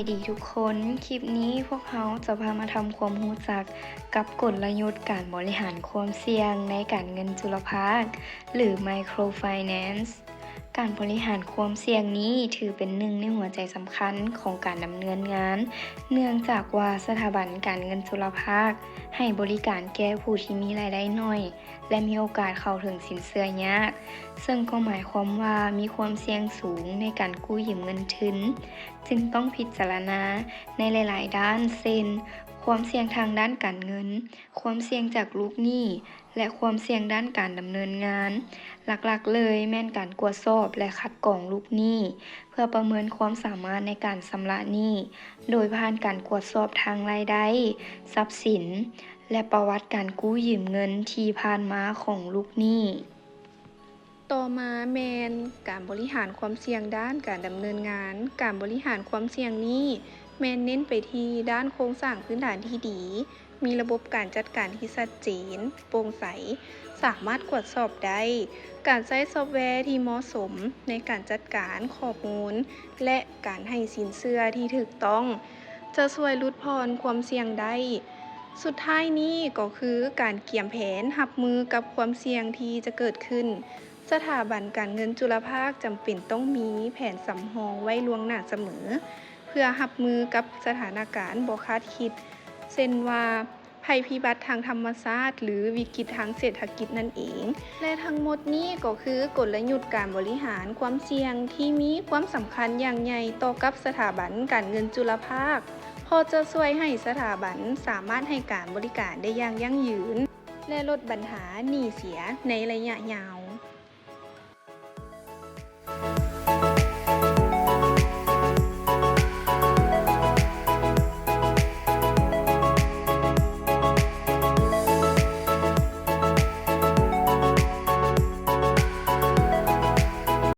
ສະບາຍດີທຸກຄົນ, ຄລິບນີ້ພວກເຮົາຈະພາມາທຳຄວາມຮູ້ຈັກກັບກົນລະຍຸດການບໍລິຫານຄວາມສ່ຽງໃນການເງິນຈຸລະພາກ ຫຼື Microfinance. ການບໍລິຫານຄວາມສ່ຽງນີ້ຖືເປັນໜຶ່ງໃນຫົວໃຈສຳຄັນຂອງການດຳເນີນງານ, ເນື່ອງຈາກວ່າສະຖາບັນການເງິນຈຸລະພາກໃຫ້ບໍລິການແກ່ຜູ້ທີ່ມີລາຍໄດ້ໜ້ອຍ ແລະ ມີໂອກາດເຂົ້າເຖິງສິນເຊື່ອຍາກ, ເຊິ່ງກໍໝາຍຄວາມວ່າມີຄວາມສ່ຽງສູງໃນການກູ້ຢືມເງິນທຶນ, ຈຶ່ງຕ້ອງພິຈາລະນາໃນຫຼາຍໆດ້ານ ເຊັ່ນ ຄວາມສ່ຽງທາງດ້ານການເງິນ, ຄວາມສ່ຽງຈາກລູກໜີ້ ແລະ ຄວາມສ່ຽງດ້ານການດຳເນີນງານ. ຫຼັກໆເລີຍແມ່ນການກວດສອບ ແລະ ຄັດກອງລູກໜີ້ ເພື່ອປະເມີນຄວາມສາມາດໃນການຊຳລະໜີ້ ໂດຍຜ່ານການກວດສອບທາງລາຍໄດ້, ຊັບສິນ ແລະ ປະຫວັດການກູ້ຢືມເງິນທີ່ຜ່ານມາຂອງລູກໜີ້. ຕໍ່ມາແມ່ນການບໍລິຫານຄວາມສ່ຽງດ້ານການດຳເນີນງານ. ການບໍລິຫານຄວາມສ່ຽງນີ້ແມ່ນເນັ້ນໄປທີ່ດ້ານໂຄງສ້າງພື້ນຖານທີ່ດີ, ມີລະບົບການຈັດການທີ່ຊັດເຈນ, ໂປ່ງໃສ, ສາມາດກວດສອບໄດ້, ການໃຊ້ຊອບແວທີ່ເໝາະສົມໃນການຈັດການຂໍ້ມູນ ແລະ ການໃຫ້ສິນເຊື່ອທີ່ຖືກຕ້ອງ ຈະຊ່ວຍຫຼຸດຜ່ອນຄວາມສ່ຽງໄດ້. ສຸດທ້າຍນີ້ກໍຄືການກຽມແຜນຮັບມືກັບຄວາມສ່ຽງທີ່ຈະເກີດຂຶ້ນ. ສະຖາບັນການເງິນຈຸລະພາກຈຳເປັນຕ້ອງມີແຜນສຳຮອງໄວ້ລ່ວງໜ້າສະເໝີ ເພື່ອຮັບມືກັບສະຖານະການບໍ່ຄາດຄິດ ເຊັ່ນວ່າ ໄພພິບັດທາງທຳມະຊາດ ຫຼື ວິກິດທາງເສດຖະກິດນັ້ນເອງ. ແລະ ທັງໝົດນີ້ກໍຄືກົນລະຍຸດການບໍລິຫານຄວາມສ່ຽງທີ່ມີຄວາມສຳຄັນຢ່າງໃຫຍ່ຕໍ່ກັບສະຖາບັນການເງິນຈຸລະພາກ, ເພາະຈະຊ່ວຍໃຫ້ສະຖາບັນສາມາດໃຫ້ການບໍລິການໄດ້ຢ່າງຢັ້ງຢືນ ແລະ ລົດບັນຫາໜີ້ເສຍໃນໄລຍະຍາວ.